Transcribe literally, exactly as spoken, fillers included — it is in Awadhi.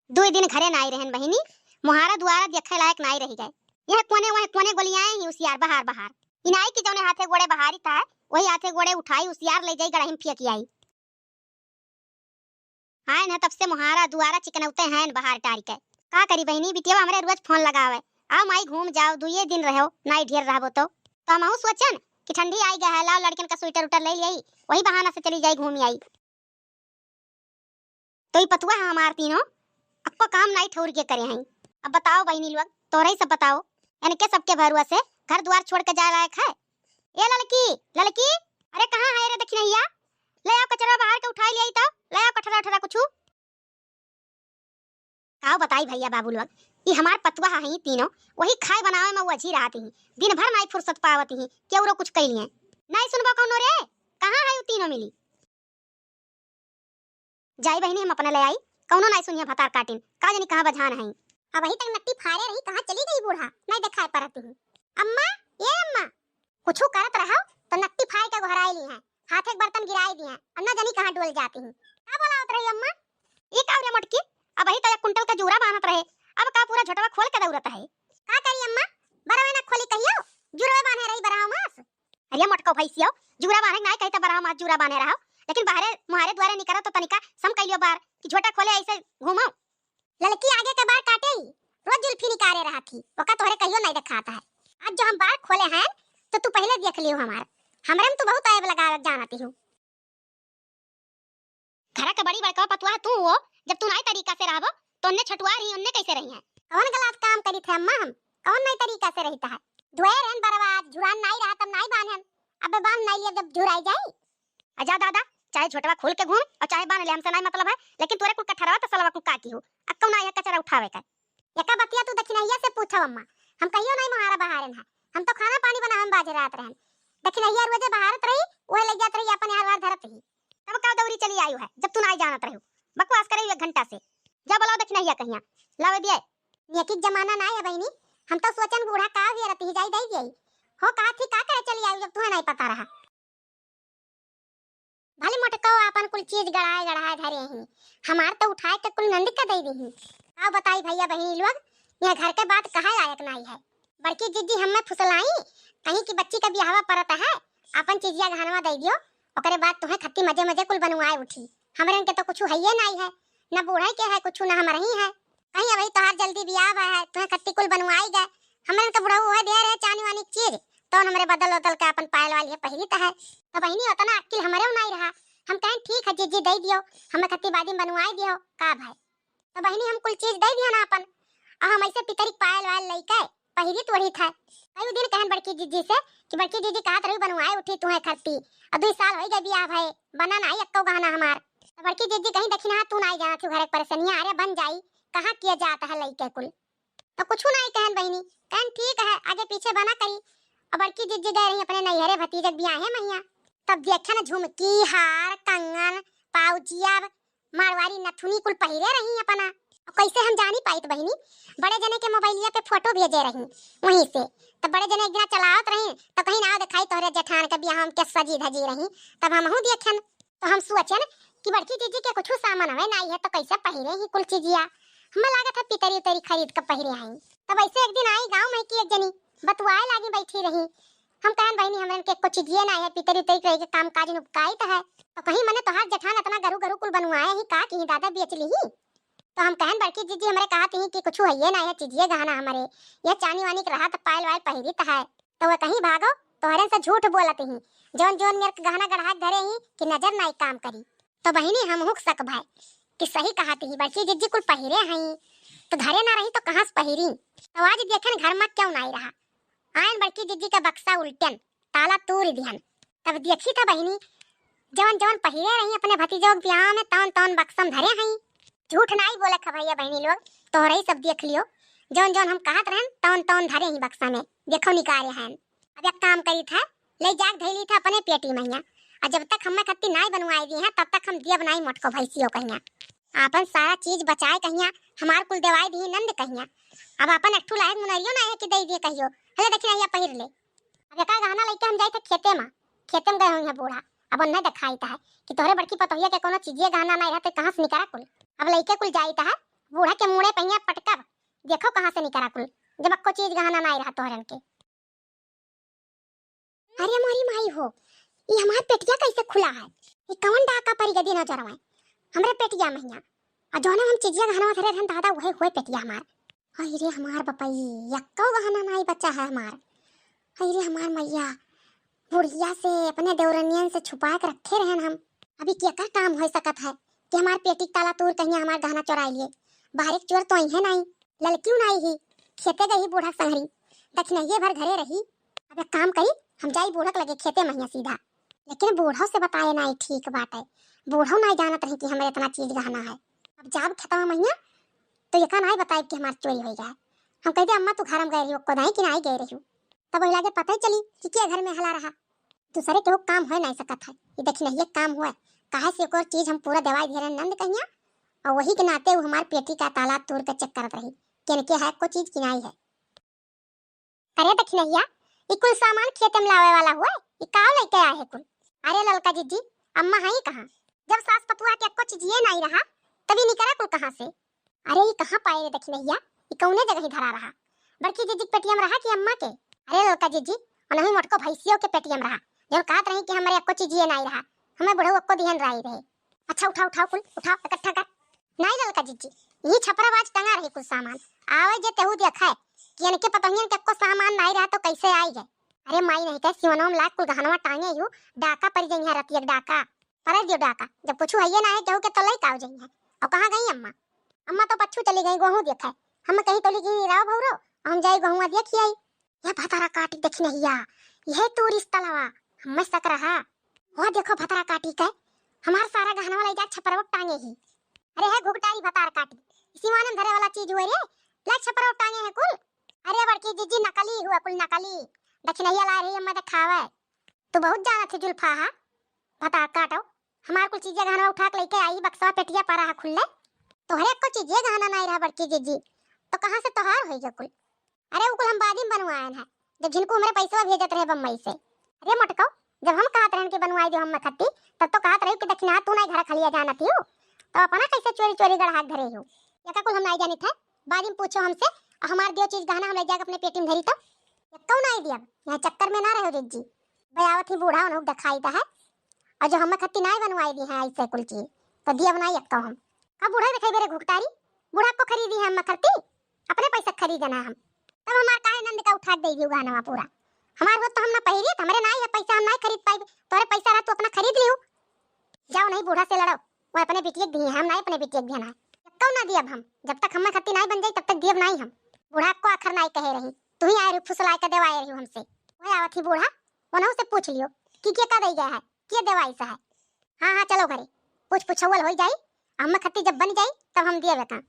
दुइ दिन घरे नाई रहन बहिनी, मोहारा दुआरा देखे लायक नाई रहि गए। यह कोने वह कोने गोलियाए ही उसियार बहार बहार। इनाई की जौने हाथे गोड़े बहारी था, वही हाथे गोड़े उठाई उसियार ले जाई गड़ही में फेंक आई। आयन है तब से मोहारा दुआरा चिकनौते हैं बहार टारी के। का करी बहिनी, बिटिया हमरे रोज फोन लगावे, "आओ माई घूम जाओ, दुइये दिन रहो, नाई ढेर रहबो तो।" तो हमहू सोचन कि ठंडी आई गया है, लाओ लड़कन का स्वेटर उटर ले लियाई, वही बहाना से चली जाई घूम आई। तो ई पतुआ है हमार तीनों, अक्को काम नाई ठौर के करे हैं। अब बताओ बहिनी लोग, तोहरे ही सब बताओ, इनके सबके भरुआ से घर दुआर छोड़ के जाए लायक है? ए ललकी, ललकी, अरे कहाँ है रे दखिनहिया? ले आओ कचरा बाहर के उठाई ले आई तो, ले आओ कठरा उठरा कुछु। काव बताई भैया बाबू लोग, ई हमार पतुआ हई तीनों, वही खाए बनावे में उलझी रहत ही, दिन भर नाई फुर्सत पावत ही, केवरो कुछ कइलिए। नाई सुनबो कौनो रे, कहाँ है उ तीनों मिली? जाई बहिनी हम अपने ले आई, कौनो नाई सुनिए भतार काटिन, का जानी कहाँ बझान है। अबही तक नट्टी फारे रही, कहाँ चली गई बूढ़ा, नाई देखाए परत ही। अम्मा, ए अम्मा, कुछु करत रहो तो नट्टी फाड़ के गोहराए ली हैं, हाथे के बर्तन गिराए दिए हैं, अब ना जानी कहाँ डोल जाती हैं। का बोलावत रही अम्मा? ई का रे मोटकी, अबही तो एक कुंटल का जूरा बांधत रहे, अब का पूरा झोटवा खोल के दौड़त है? का करी अम्मा, बरवे ना खोली कहियो, जूरवे बांधे रही बरहा मास। अरे मोटको भैंसियो, जूरा बांधे के नाई कही तो बरहा मास जूरा बांधे रहो, लेकिन बाहरे मुहारे द्वारे निकरो तो तनिका सम कइलियो बार कि झोटा खोले ऐसे घूमो। ललकी आगे के बार काटे ही, रोज जुल्फी निकारे रहत ही, ओका तोहरे कहियो नहीं देखात है। आज जो हम बार खोले हैं, तो तू पहले देख लियो हमार। हमरे में तू बहुत ऐब लगावे जानत ही। घर के बड़ी बड़का पतुआ तू हो, जब तू नाई तरीका से रहबो, तो उन्ने छटुआ रही, उन्ने कैसे रही है? कौन गलत काम करी थे अम्मा हम? कौन नाई तरीका से रहता है? धोए रहन बरवाद, झुरान नाई रहा तब नाई बांधन। अबे बांध नाई लिया जब झुराई जाई। अजा दादा, चाहे झोटवा खोल के घूम और चाहे बांध ले, हमसे नाई मतलब है, लेकिन तोरे कुल कठरवा तसलवा कुल का की हो, अक्कौ ना यह कचरा उठावे का। एका बतिया तू दखिनहिया से पूछो अम्मा, हम कहियो नाई मोहारा बहारन है, हम तो खाना पानी बनावे में बाझे रहत रहन। दखिनहिया रोजे बहारत रही, वह ले जात रही अपन यार वार धरत ही। तब का दौरी चली आयु है, जब तू नाई जानत रहू, बकवास करे एक घंटा से। जा बुलाओ दखिनहिया कहिया, लावे दिए। नेकी के जमाना नाई है बहिनी, हम तो सोचन बूढ़ा का हुए रहती ही, जाई दे दिए। हो कहा थी का करे चली आयु जब तुम्हें नाई पता रहा। भले मोटको आपन कुल चीज गड़ाए गड़ाए धरे ही, हमार तो उठाए के कुल नंद का दे दी ही। आओ बताई भैया बहिनी लोग, यह घर के बात कहे लायक नाई है। बड़की जिज्जी हमें फुसलाई, कहीं की बच्ची का बियाहवा परत है, आपन चीजिया गहनवा दे दियो, ओकरे बाद तुम्हें खत्ती मजे मजे कुल बनवाए उठी। हमरे इनके तो कुछ हइये नाई है, न बूढ़े के है कुछ, न हमरे ही है। कहीं अबही तोहार जल्दी बियाह बा है, तुम्हें खत्ती कुल बनवाई गए। हमरे इनके बुढ़ऊ वह दे रहे चानी वानी चीज, तो हमरे बदल बदल के अपन पायल वाली है पहिरी त है। तो बहिनी उतना अक्किल हमरे नाई रहा, हम कहें ठीक है जिज्जी दे दियो, हमें खत्ती बादी में बनवाई दियो, का भाई। तो बहिनी हम कुल चीज दे दिया ना अपन, और हम ऐसे पितरी के पायल वायल लइके पहिरी तोड़ी था। कई दिन कहन बड़की जिज्जी से कि बड़की जिज्जी कहत रही बनवाए उठी तुम्हें खत्ती, और दुई साल हो गए बियाह भए, बना नाई अक्को गहना हमार। तो बड़की जिज्जी कहीं देखी ना तू नाई जाना थी घर के परेशानियां, अरे बन जाई, कहाँ किया जाता है लइके कुल। तो कुछ नाई कहन बहिनी, कहन ठीक है आगे पीछे बना करी। और बड़की जिज्जी गए रही अपने नैहरे भतीजे के बियाहे महिया, तब देखे न झुमकी हार कंगन पाउचिया मारवाड़ी नथुनी कुल पहिरे रही अपना। अब कैसे हम जानी पाइत बहिनी, बड़े जने के मोबाइलिया पे फोटो भेजे रही वहीं से। तब बड़े जने एक दिन चलावत रही, तब कहीं ना दिखाई तोहरे जेठान के बियाह में के सजी धजी रही, तब हमहू देखेन। तो हम सोचेन कि बड़की जीजी के कुछ सामान हवे नाई है, तो कैसे पहिरे ही कुल चीजिया। हमें लागत है पितरी उतरी खरीद के पहिरे आई। तब ऐसे एक दिन आई गाँव में की एक जनी बतुआए लागी बैठी रही। हम कहन बहिनी हमरन के कुछ चीजिए नाई है, पितरी उतरी के काम काज नुपकाइत है। तो कहीं मने तोहार जेठान इतना गरु गरु कुल बनवाए ही का कि दादा बेच ली ही। तो हम कहन बड़की जीजी हमरे कहत ही कि कुछ हइये ना है चीजिए गहना हमरे, यह चानी वानी के रहत पायल वायल पहिरित है। तो वह कहीं भागो, तोहरे से झूठ बोलत ही, जौन जौन मेरे के गहना गढ़ा के धरे ही कि नजर नाई काम करी। तो बहिनी हम हुक सक भाई कि सही कहत ही, बड़की जीजी कुल पहिरे हई, तो धरे ना रही तो कहाँ से पहिरी। तो आज देखेन घर में क्यों नाई रहा, आयन बड़की जीजी का बक्सा उल्टन, ताला तूर दिहन। तब देखी था बहिनी, जवन जवन पहिरे रही अपने भतीजो के बियाह में, तवन तवन बक्सम धरे हई। झूठ नाई बोले खा भैया बहिनी लोग, तोहरे ही सब देख लियो। जवन जवन हम कहत रहन, तवन तवन धरे ही बक्सा में, देखो निकाले हैं। अब एक काम करी था, ले जाके धैली था अपने पेटी महिया, और जब तक हमें खत्ती नाई बनवाई दी है, तब तक हम दियब नाई मोटको भैंसियो कहिया। आपन सारा चीज बचाए कहिया, हमार कुल देवाई दी नंद कहिया। अब आपन एक ठू लायक मुनरियो ना है कि दे दिए कहियो। हले देखी ना, पहिर ले। अब एका गहना लइके हम जाइत है खेते में, खेते में गए हुई है बूढ़ा। अब उन्हें देखाइत है कि तोहरे बड़की पतोहिया के कोनो चीजिए गहना नहीं रहते, कहाँ से निकरा कुल। अब लइके कुल जाइत है, बूढ़ा के मूड़े पहिया पटकब, देखो कहाँ से निकरा कुल, जब अक्को चीज गहना नाई रहा तोहरन के। अरे मोरी माई हो, ई हमार पेटिया कैसे खुला है? ई कौन डाका परी गदी नजर में? हमरे पेटिया महिया। आ जौने हम चिजिया गहनवा धरे रहन दादा, वही हुए पेटिया हमार। अरे हमार बपई, यक्को गहना नाई बचा है हमार। अरे हमार मैया, बुढ़िया से अपने देवरनियन से छुपा के रखे रहन हम। अभी केकर काम हो सकत है कि हमार पेटी के ताला तोड़ कहिया हमार गहना चोराई लिए? बाहरे के चोर तो अइहे नाई, ललकियो नाई ही, खेते गई बूढ़ा संगरी, दखिनहिये भर घरे रही। अब एक काम करी, हम जाई बूढ़ा के लगे खेते महिया सीधा, लेकिन बूढ़ो से बताए नाई ठीक बाटे, बूढ़ो नाई जानत रही कि हमरे इतना चीज गहना है। अब जाब खेतवा महिया तो एका नाई बताई कि हमार चोरी हो गया है। हम कह दे अम्मा तू घर में गए रही, ओको दाई कि नाई गए रही, तब वही लागे पता ही चली कि के घर में हला रहा। दूसरे केहू काम होए नाई सकत है, ये दखिनहिये काम होए, काहे से ओकर चीज हम पूरा देवाई धीरे नंद कहिया, और वही के नाते वो हमार पेटी का ताला तोड़ के चेक करत रही, केनके है को चीज कि नाई है। अरे दखिनहिया, ई कुल सामान खेते में लावे वाला हुए, ई का लेके आए है कुल? अरे ललका जिज्जी, अम्मा है कहाँ? जब सास पतुआ के एक्को चीजिए नाई रहा, तभी निकरा कुल कहाँ से? अरे ई कहाँ पाए रे दखिनहिया, ई कौने जगह ही धरा रहा? बड़की जिज्जी के पेटिया में रहा कि अम्मा के? अरे ललका जिज्जी, उन्हीं मोटको भैंसियों के पेटिया में रहा, जौन कहत रही कि हमरे एक्को चीजिए नाई रहा, हमें बुढ़ऊ एक्को दिहन राई रहे। अच्छा उठाओ, उठाओ कुल, उठाओ इकट्ठा कर। नाई ललका जिज्जी, यही छपरा बाज टंगा रही कुल सामान, आवे जे तेहू देखे कि इनके पतोहियन के एक्को सामान नाई रहा तो कैसे आई है? अरे माई नहीं कहे सिवनवा में लाग कुल गहनवा टांगे यू, डाका पड़ गई है रतिया डाका। परे दियो डाका, जब कुछ हइये ना है केहू के तो लइका हो जाई है। और कहाँ गई अम्मा? अम्मा तो पच्छू चली गई गोहूँ देखे। हम कहीं तोली गई राव भौरो, हम जाई गोहुआ देखी आई। यह भतारा काटी दखिनहिया, यह तू रिश्ता लावा, हमें शक रहा। वह देखो भतारा काटी के, हमार सारा गहनवा ले जा छपरवा टांगे ही। अरे है घुघटारी भतार काटी, इसी माने में धरे वाला चीज हुए रे, ले छपरवा टांगे है कुल। अरे बड़की जिज्जी नकली हुआ कुल नकली, दखिनहिया ला रही अम्मा दिखावे। तू बहुत जानत है जुल्फा हा, भतार काटो। हमार कुल चीजें गहनवा उठा के लेके आई, बक्सवा पेटिया परा है खुल्ले। तोहरे को चीजें गहना नाई रहा बड़की जिज्जी, तो कहाँ से तोहार होई गयो कुल? अरे उ कुल हम बादी में बनवाएन है, जब झिनकू हमरे पैसवा भेजत रहे बम्बई से। अरे मोटको, जब हम कहत रहन कि बनवाई दो हम मखत्ती, तब तो कहत रही कि दखिना तू नाई घर खलिया जानत हियो, तो अपना कैसे चोरी चोरी गढ़ा के धरे हो? यका कुल हम नाई जानित है, बादी में पूछो हमसे, और हमार दियो चीज गहना हम ले जाके अपने पेटी में धरी तो? यक्को नाई दियब, यहाँ चक्कर में ना रहो जिज्जी। बे आवत ही बूढ़ा उन्हों दिखाई दा है, और जो हम मखत्ती नाई बनवाई दी है ऐसे कुल चीज, तो दियब नाई यक्को हम। अब बूढ़ा दिखाई मेरे घुघटारी, बूढ़ा को खरीदी है हम मखत्ती, अपने पैसा खरीदना है हम। तब हमार काहे नंद का उठा के दे दियो गहनवा पूरा? हमार होत तो हम ना पहिरी, तो हमरे नाई है पैसा, हम नाई खरीद पाइब। तोरे पैसा रहा तू अपना खरीद लियो। जाओ नहीं बूढ़ा से लड़ो, वो अपने बिटिया के दिए हैं, हम नाई अपने बिटिया के दिए ना। कौ ना दियब हम, जब तक हम मखत्ती नाई बन जाई तब तक दियब नाई हम। बूढ़ा को आखर नाई कहे रही, तू ही आए रही फुसलाए के देवाए रही हमसे। वह आवत ही बूढ़ा, उन्हों से पूछ लियो कि के का दे गया है, के देवाई सा है। हाँ हाँ चलो घरे, पूछ पुछौल हो जाई, हम मखत्ती जब बन जाई तब हम दियब का।